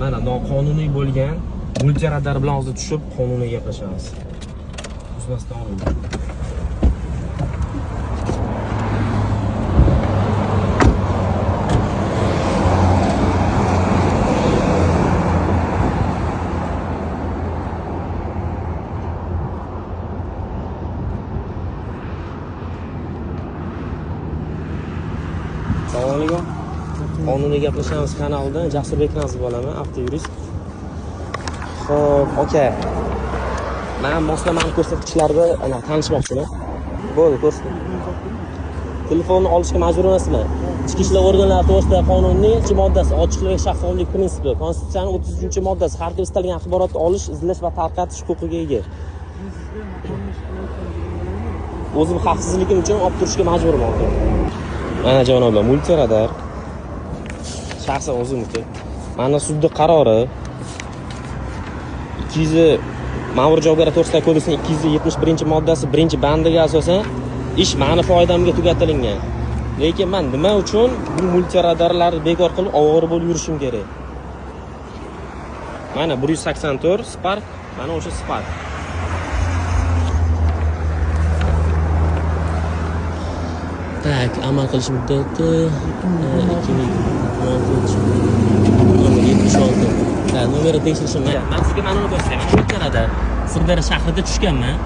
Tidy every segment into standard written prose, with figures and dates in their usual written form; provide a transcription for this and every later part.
Mana noqonuniy bo'lgan multiradar bilan hozir tushib qonuniy gaplashamiz. Uzmasdan oling. Assalomu alaykum. Qonuniy gaplashamiz kanalidan Jasurbek Nazir bo'laman, avtoyurist. Xo'p, aka. Men moslamani ko'rsatkichlarida ana tanishmoqchiman. Bo'ldi, ko'rsating. Telefonni olishga majbur emasman. Ichki ishlar organlari to'g'risidagi qonunning 2-moddasi, ochiqlik va shaffoflik prinsipi, Konstitutsiyaning 33-moddasi har kim istalgan axborotni olish, izlash va tarqatish huquqiga ega. O'zim xavfsizligim uchun olib turishga majburman, aka. Mana janoblar, multiradar shaxsan o'zimniki. Mana sudda qarori 200 ma'muriy javobgarlik to'g'risidagi kodeksning 271-moddasi 1-bandiga asosan ish meni foydamga tugatilingan. Lekin men nima uchun bu multiradarlarni bekor qilib ovora bo'lib yurishim kerak? Mana 184 Spark, mana o'sha Spark. Tak, amal qilish muddati 2026 nomer 76. Ha, nomeri tekshirishim. Men sizga mana uni ko'rsataman. Multiradar Sirdaryo shahrida tushganman.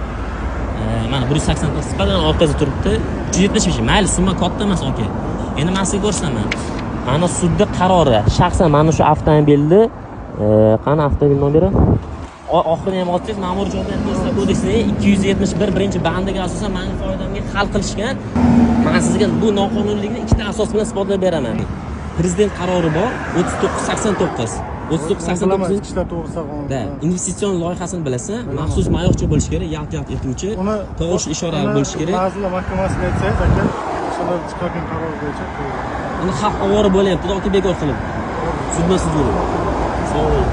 Mana 184 Sparkdan orqasida turibdi. 375. Mayli, summa katta emas, aka. Endi men sizga ko'rsataman. Mana sudda qarori. Shaxsan mana shu avtomobilni, qani avtomobil nomeri? Oxirini ham olsangiz, ma'muriy javobgarlik to'g'risidagi kodeksining 271 1-bandiga asosan meni foydamga hal qilishgan. Men sizga bu noqonuniylikni ikkita asos bilan isbotlab beraman. Prezident qarori bor 3989. 3989 ishlar to'g'risida qonun. Da, investitsion loyihasini bilasan, maxsus mayoqcha bo'lishi kerak, yalt-yalt etuvchi, tovush ishoralari bo'lishi kerak. Vazirlar mahkamasiga aytsangiz aka, o'shalar chiqargan qaror bo'yicha qo'yiladi. Uni xalq ovora bo'lyapti, yoki bekor qilib. Sudma-sud yurib. Sog' bo'ling.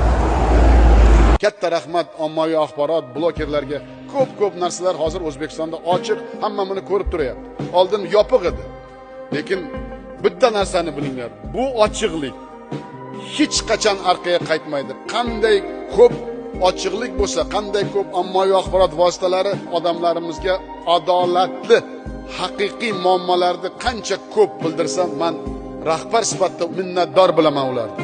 Katta rahmat ommaviy axborot blogerlarga. Ko'p-ko'p narsalar hozir O'zbekistonda ochiq, hamma buni ko'rib turyapti. Oldin yopiq edi. Lekin bitta narsani bilinglar, bu ochiqlik hech qachon orqaga qaytmaydi. Qanday ko'p ochiqlik bo'lsa, qanday ko'p ommaviy axborot vositalari odamlarimizga adolatli, haqiqiy muammolarni qancha ko'p bildirsa, men rahbar sifatida minnatdor bo'laman ulardan.